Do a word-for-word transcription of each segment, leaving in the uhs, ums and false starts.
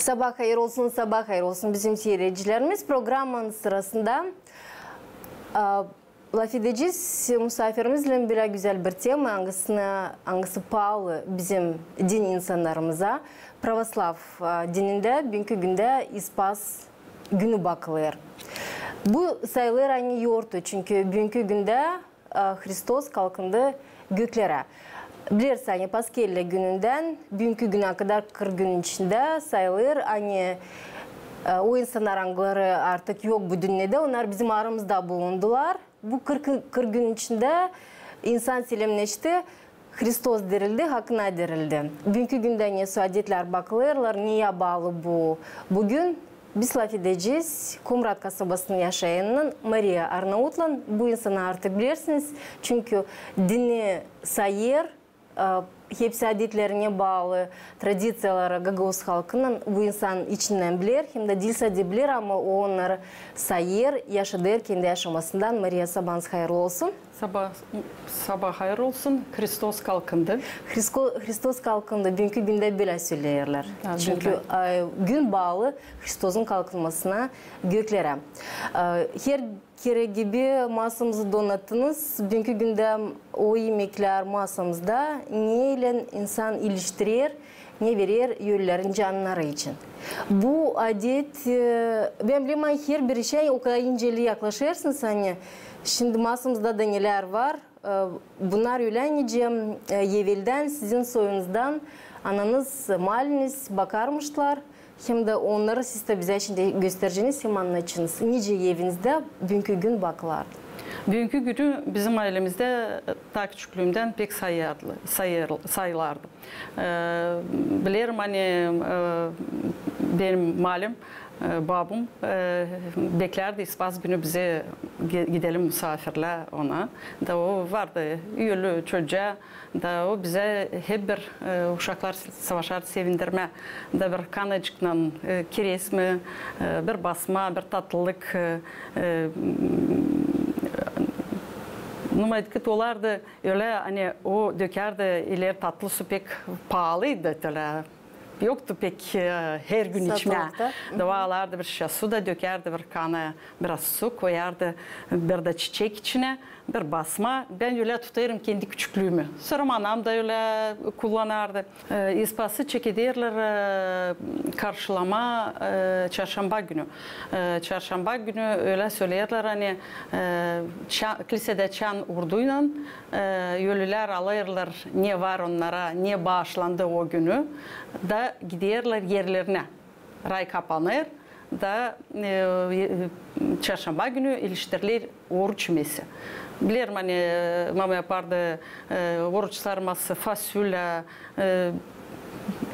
Sabaa hayır olsun, sabaa hayır olsun bizim siiredicilerimiz. Programmanın sırasında, a, lafedecez musaafirimizlän bölä gözäl bir tema, angısına, angısı paalı bizim din insannarımıza. Pravoslav, a, dinindä büünkü gündä ispas günü bakılêr. Bu sayılêr ani yortu, çünkü büünkü gündä, a, Hristos kalkındı göklerä. Bilersiniz, ani Paskellä günündän büünkü günä kadar kırk günün içindä sayılêr, ani, a, o insannar, angıları artık yok bu dünnedä, onnar bizim aramızda bulundular. Bu kırk, kırk günün içindä insan selemneşti, Hristos dirildi, hakına dirildi. Büünkü gündä ne sü adetlär bakılêrlar, neyä baalı bu, bu gün? Biz lafedecez Komrat kasabasının yaşayannı Mariya Arnautlan. Bu insanı artık bilersiniz, çünkü dini sayêr, e, hepsi adetlerinä baalı, tradiţiyaları gagauz halkının bu insan içindän biler, hem dä diil sade biler, ama o onnarı sayêr, yaşadêr kendi yaşamasından. Mariya, sabaanız hayırlı olsun. Sabaa, sabaa hayır olsun. Hristos kalkındı. Hrisko-, Hristos kalkındı. Büünkü gündä bölä söleerlär. Çünkü, e, gün baalı Hristosun kalkınmasına göklerä. E, her kerä gibi masamızı donattınız. Büünkü gündä o imeklär masamızda, neylän insan iiliştirer, ne verer ölülerin cannarı için. Bu adet, e, bän bilerim, ani herbir işä o kadar inceli yaklaşêrsınız, ani şindi masamızda da nelär var, e, bunnar ölä, nicä, e, eveldän sizin soyunuzdan ananız, maliniz bakarmışlar, hem dä onnarı siz dä bizä şindi göstereceniz hem annadacınız, nicä evinizdä büünkü gün bakılardı. Büünkü günü bizim aylemizdä, e, taa küçüklüümdän pek sayardı, sayar-, sayılardı. E, bilerim, ani, e, benim malim, e, babum, e, beklärdi ispas günü bizi ge-, gidelim musaafirlää ona. Da o vardı ölü çocaa, da o bizä hep bir, e, uşaklar savaşardı sevindirmää. Da bir kanacıknan, e, kireç mi, e, bir basma, bir tatlılık, e, e, nu, maydeket olardı ölä, ani o dökärdi, ileri tatlı su pek paalıydı, ölä yoktu pek, e, her gün içmää. Satılıkta. Da o alardı bir şişä su da dökärdi bir kana biraz su, koyardı bir dä çiçek içinä, bir basma. Bän ölä tutêrım kendi küçüklüümü. Sora anam da ölä kullanardı. E, ispası çekederlär, e, karşılamaa, e, çarşamba günü. E, çarşamba günü ölä söleerlär, ani, e, ça-, klisedä çan urduylan, e, ölülär alêrlar, ne var onnara, ne baaşlandı o günü, da giderlär erlerinä. Ray kapanêr, da, e, e, çarşamba günü iiliştiriler oruç imesi. Bilerim, ani, e, mama yapardı, e, oruç sarması, fasulä, e,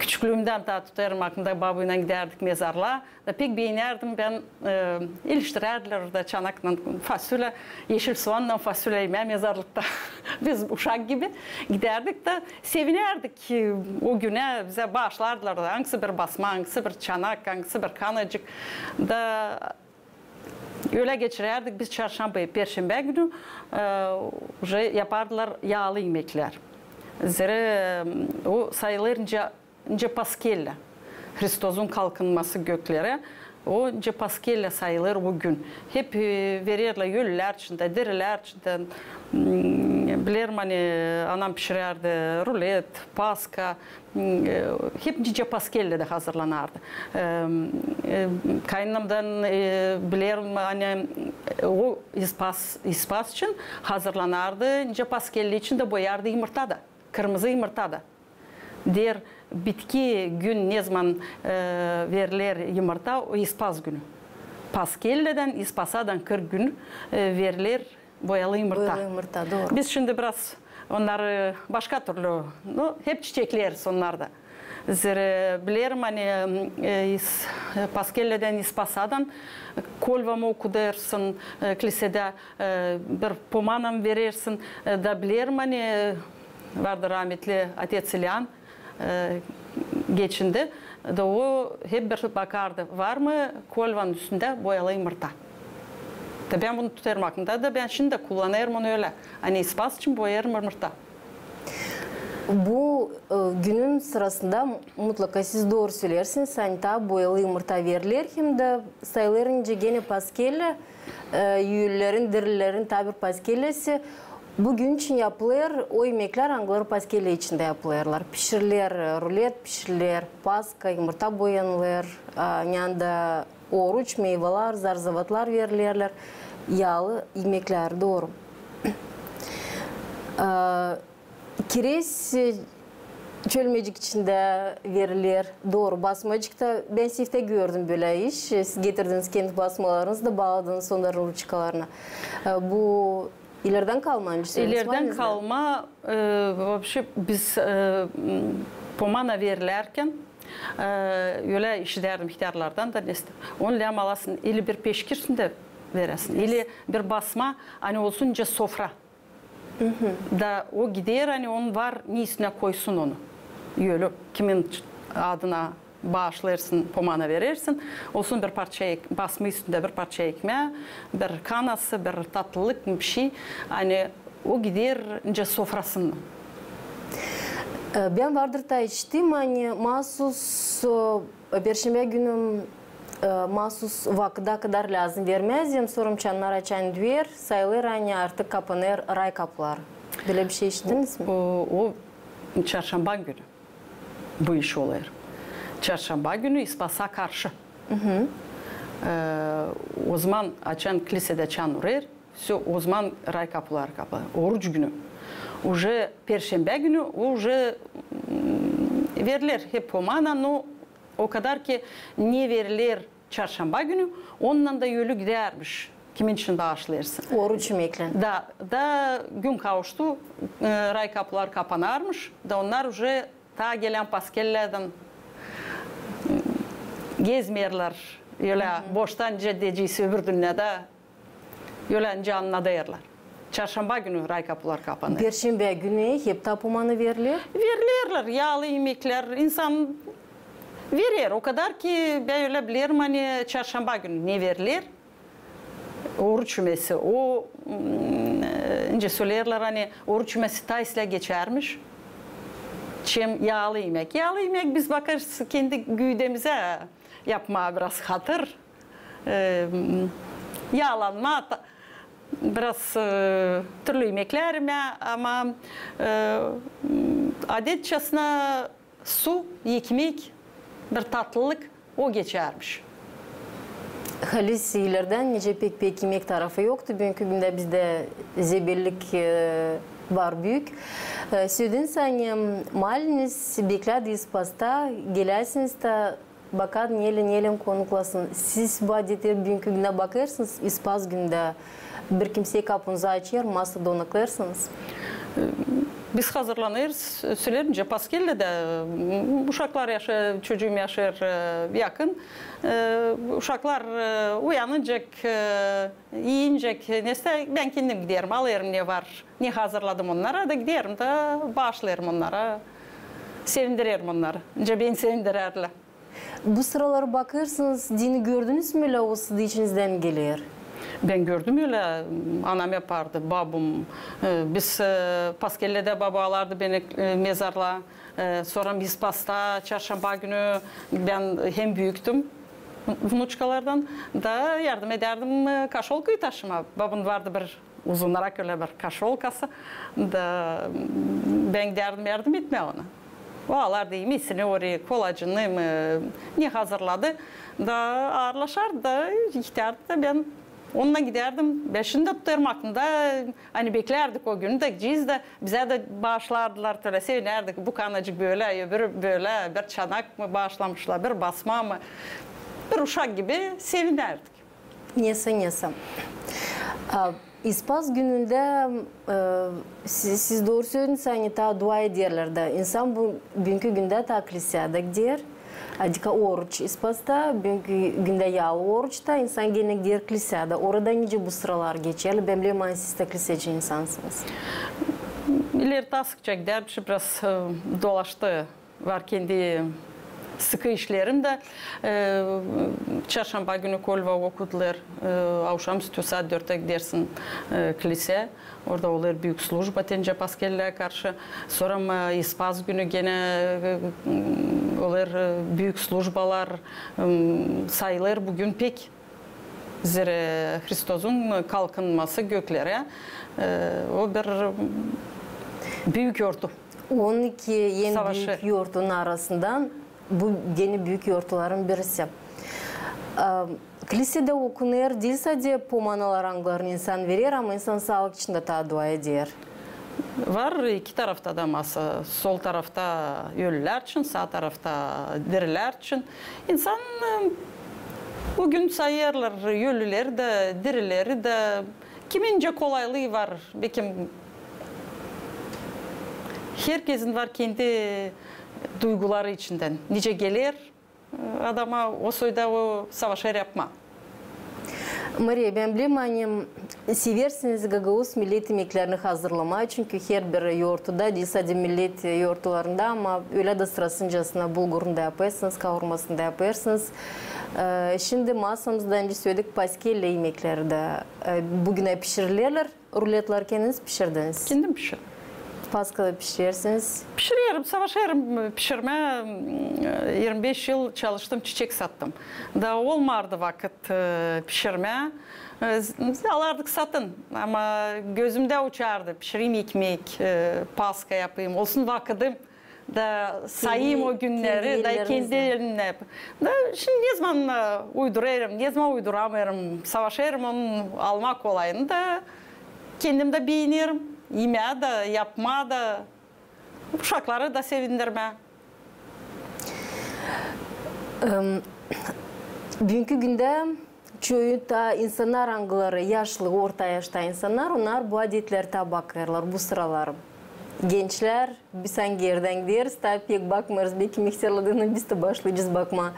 küçüklüümdän taa tutêrım aklımda, babuylan gidärdik mezarlıa. Da pek beenärdim bän, e, iiliştirärdilär orada çanaklan fasulä, eşil soğannan fasulä imää mezarlıkta. Biz uşak gibi gidärdik da sevinärdik, e, o günä bizä baaşlardılar da angısı bir basma, angısı bir çanak, angısı bir kanacık. Da ölä geçirärdik biz çarşambayı, perşembä günü, e, uje yapardılar yaalı imeklär. Zerä, e, o sayılêr nicä, nicä Paskellä. Hristosun kalkınması göklerä. O nicä Paskellä sayılêr o gün. Hep, e, vererlär ölülär için dä, dirilär için dä. M, bilerim, ani anam pişirärdi rulet, paska, m, e, hep nicä Paskellä dä hazırlanardı. E, e, kaynanamdan, e, bilerim, ani, e, o ispas, ispas için hazırlanardı, nicä Paskellä için dä boyardı yımırta da, kırmızı yımırta da. Der, bitki gün nezaman, e, veriler yımırta, o ispas günü. Paskellädän ispasadan kırk gün, e, veriler boyalı yımırta. Boyalı yımırta, dooru. Biz şindi biraz onnarı başka türlü, nu, hep çiçekleriz onnarda. Zerä bilerim, ani, e, is-, e, Paskellädän ispasadan kolvamı okudêrsın, e, klisedä, e, bir pomanam verersin, e, da bilerim, ani, e, vardı rahmetli otets İlyan, e, geçindi. Da o hep bir bakardı, var mı kolvanın üstündä boyalı yımırta. Da bän bunu tutêrım aklımda, da bän şindi dä kullanêrım onu ölä. Ani ispas için boyêrım yımırta. Bu e, günün sırasında mutlaka siz dooru söleersiniz, ani taa boyalı yımırta veriler, hem dä sayılêr nicä genä paskellä, e, üülerin, dirilerin taa bir paskellesi. Bu gün için yapılêr o imeklär, angıları paskellä içindä yapılêrlar. Pişiriler e, rulet, pişiriler paska, yımırta boyanılêr, e, yanında oruç, meyvalar, zarzavatlar verilerlär, yaalı imeklär, dooru. E, Kirez e, çölmecik içindä veriler. Dooru, basmacık ta. Bän sifte gördüm bölä iş. Siz getirdiniz kendi basmalarınızı da baaladınız onnarın ruçkalarına. E, bu ilerdän kalma, nicä sölediniz. İlerdän kalma, e, вообще biz e, m, pomana verilärkän e, ölä işidärdim ihtärlardan da, nesä. Onu lääzım alasın, ili bir peşkir üstündä veräsin, ili bir basma, ani olsun nicä sofra. Da o gider, ani onun var ne üstünä koysun onu. Ölä kimin adına baaşlêêrsın, pomana verersin. Olsun bir parça ek-, basma üstündä bir parça ekmää, bir kanası, bir tatlılık, bir şey. Ani o gider nicä sofrasına. E, bän vardır taa işittim, ani maasus e, perşembä günü e, maasus vakıda kadar lääzım vermää, hem sora çannar açan düer, sayılêr, ani artık kapanêr ray kapuları. Bölä bir şey işittiniz mi? O, o çarşamba günü bu iş olêr. Çarşamba günü ispasa karşı. E, ozaman açan klisedä çan urêr, всё, ozaman ray kapuları kapanêr. Oruç günü. Уже perşembä günü, уже m, veriler hep pomana, no o kadar ki ne veriler çarşamba günü, onunnan da ölä gidärmiş, kimin için baaşlêêrsın. Oruç imeklän. Da, da gün kavuştu, e, ray kapular kapanarmış, da onnar уже taa gelän paskellädän, m, gezmeerlär ölä boştan, nicä deyecez, öbür dünnedä. Ölä nicä annadêrlar. Çarşamba günü ray kapular kapanêr. Perşembä günü hep taa pomana veriler? Verilerlär, yaalı imeklär. İnsan verer. O kadar ki bän ölä bilerim, ani çarşamba günü ne veriler. Oruç ümesi. O, m, e, nicä söleerlär, ani oruç ümesi taa islää geçärmiş, çem yaalı imek. Yaalı imek biz bakêrız kendi güüdemizä yapmaa biraz hatır. E, m, yaalanmaa, ta-, biraz e, türlü imeklär imää, ama e, m, adetçasına su, ekmek, bir tatlılık, o geçärmiş. Halis ilerdän nicä pek-pek imek tarafı yoktu. Büünkü gündä bizdä zebellik e, var büük. E, sölediniz, ani maaliniz beklärdi ispasta, geläsiniz da bakaa, neylän, neylän konuklasın. Siz bu adetleri büünkü gündä bakêrsınız, ispas gündä bir kimsey kapunuzı açêr, masada onaklêêrsınız? Biz hazırlanêrız, sölerim nicä, paskellädä, m, uşaklar yaşêêr, çocuum yaşêêr e, yakın. E, uşaklar e, uyanıncak, e, iyincek, nesä, bän kendim giderim, alêrım ne var, ne hazırladım onnara, da giderim da baaşlêêrım onnara, sevindirerim onnarı. Nicä beni sevindirärlär. Bu sıraları bakêrsınız, deyni gördünüz mü, ölä o sizä içinizdän geler? Bän gördüm ölä, anam yapardı, babum. E, biz e, paskellädä baba alardı beni e, mezarlaa. E, sora ispasta, çarşamba günü bän hem büüktüm vnuçkalardan, da yardım edärdim e, kaşolkayı taşımaa. Babun vardı bir uzunnarak ölä bir kaşolkası. Da m, bän gidärdim yardım etmää ona. O alardı imisini, orayı kolacını mı, ne hazırladı. Da aarlaşardı da, ihtärdi da, bän onunnan gidärdim. Bän şindi dä tutêrım aklımda, ani beklärdik o günü da, gidecez da, bizä dä baaşlardılar, tölä sevinärdik. Bu kanacık bölä, öbürü bölä, bir çanak mı baaşlamışlar, bir basma mı. Bir uşak gibi sevinärdik. Nesä, nesä. A, ispas günündä, e, siz, siz dooru sölediniz, ani taa dua ederlär da. İnsan bu, büünkü gündä taa kliseya da gider. Adika oruç ispasta, büünkü gündä yaalı oruçta, insan genä gider kliseya da. Orada nicä bu sıralar geçer? Bän bilerim, ani siz tä kliseci insansınız. İleri taa sıkça gidärmişim, biraz e, dolaştı. Var kendi sıkı işlerim dä, e, çarşamba günü kolva okudular, e, avşamüstü saat dörttä gidersin, e, klisä. Orada olêr büük služba tencä paskellää karşı. Sora, e, ispaz günü genä, e, olêr, e, büük službalar, m, sayılêr büün pek zerä Hristozun kalkınması göklerä, e, o bir büük yortu. On iki en büük yortunun arasından bu genä büük yortuların birisi. E, Klisede okunêr diil sade pomanalar, angılarını insan verer, ama insan saalık için dä taa dua eder. Var iki tarafta da masa. Sol tarafta ölülär için, saa tarafta dirilär için. İnsan, e, büün sayêrlar ölüleri dä, dirileri dä. Kimincä kolaylıı var, bekim, herkezin var kendi duyguları içindän. Nicä geler adama, o soyda o savaşêr yapmaa. Mariya, bän bilerim, ani seversiniz gagauz millet imeklerini hazırlamaa, çünkü herbir yortuda, diil sade millet yortularında, ama ölä dä sırasıncasına bulgurunu da yapêrsınız, kavurmasını da yapêrsınız. E, şindi masamızda, öncä söledik, paskellä imekleri dä, e, büün pişirilerlär. Ruletları kendiniz pişirdiniz? Kendim pişirdim. Paska da pişirersiniz? Pişirerim, savaşêrım pişirmää. İrmi beş yıl çalıştım, çiçek sattım. Da olmardı vakıt, e, pişirmää. E, z-, alardık satın. Ama gözümdä uçardı. Pişireyim ekmek, e, paska yapayım. Olsun vakıdım. Da sayayım o günleri, da kendi elimnä. Da şindi ne zaman, e, uydurêrım, ne zaman uyduramêêrım, savaşêrım onu almaa kolayını da, kendim dä beenerim, imää dä, yapmaa da, uşakları da sevindirmää. Em, büünkü gündä çoyu taa insannar, angıları yaşlı, orta yaşta insannar, onnar bu adetleri taa bakêrlar bu sıralar. Gençlär, biz angı erdän gideriz, taa pek bakmêêrız, bekim ihtärladıynan biz dä başlayacez bakmaa,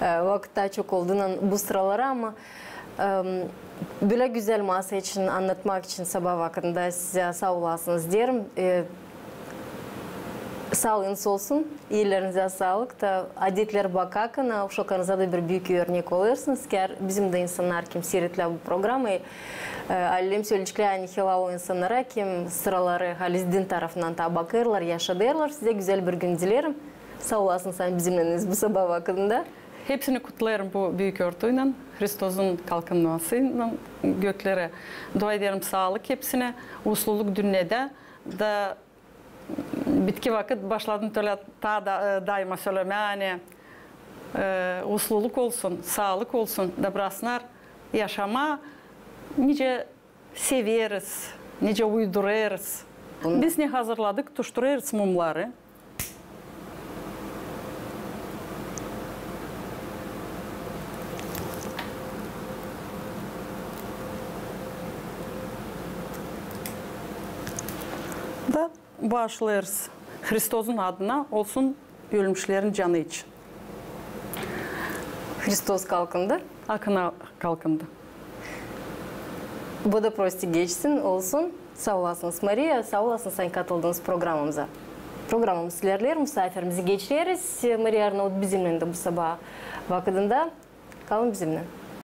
e, vakıt taa çok olduunnan bu sıralara, ama, em, bölä gözäl masa için annatmak için sabaa vakıdında sizä saa olasınız deerim. E, Saalıınız olsun, ellerinizä saalık da, adetleri bakakana, uşaklarınıza da bir büük örnek olêrsınız, kär bizim dä insannar, kim siiredilär bu programayı, e, alem söleyecek, ani helal o insannara, kim sıraları halizdin tarafından taa bakêrlar, yaşadêrlar. Sizä gözäl bir gün dilerim. Saa olasınız, ani bizimnäniz bu sabaa vakıdında. Hepsini kutlêêrım bu büük yortuylan, Hristozun kalkınmasıylan göklerä. Dua ederim saalık hepsinä, usluluk dünnedä da bitki vakıt başladım tölä taa da, e, daima sölemää, ani, e, usluluk olsun, saalık olsun, da brassınnar yaşamaa, nicä severiz, nicä uydurêrız. Biz ne hazırladık, tuşturêrız mumları. Da baaşlêêrız. Hristozun adına olsun ölmüşlerin canı için. Hristos kalkındı. Akına kalkındı. Bu da prosti geçsin, olsun. Saa olasınız, Mariya, saa olasınız, ani katıldınız programamıza. Programamız ilerleer, musaafirimizi geçireriz. Mariya Arnaut bizimnän dä bu sabaa vakıdında. Kalın bizimnän.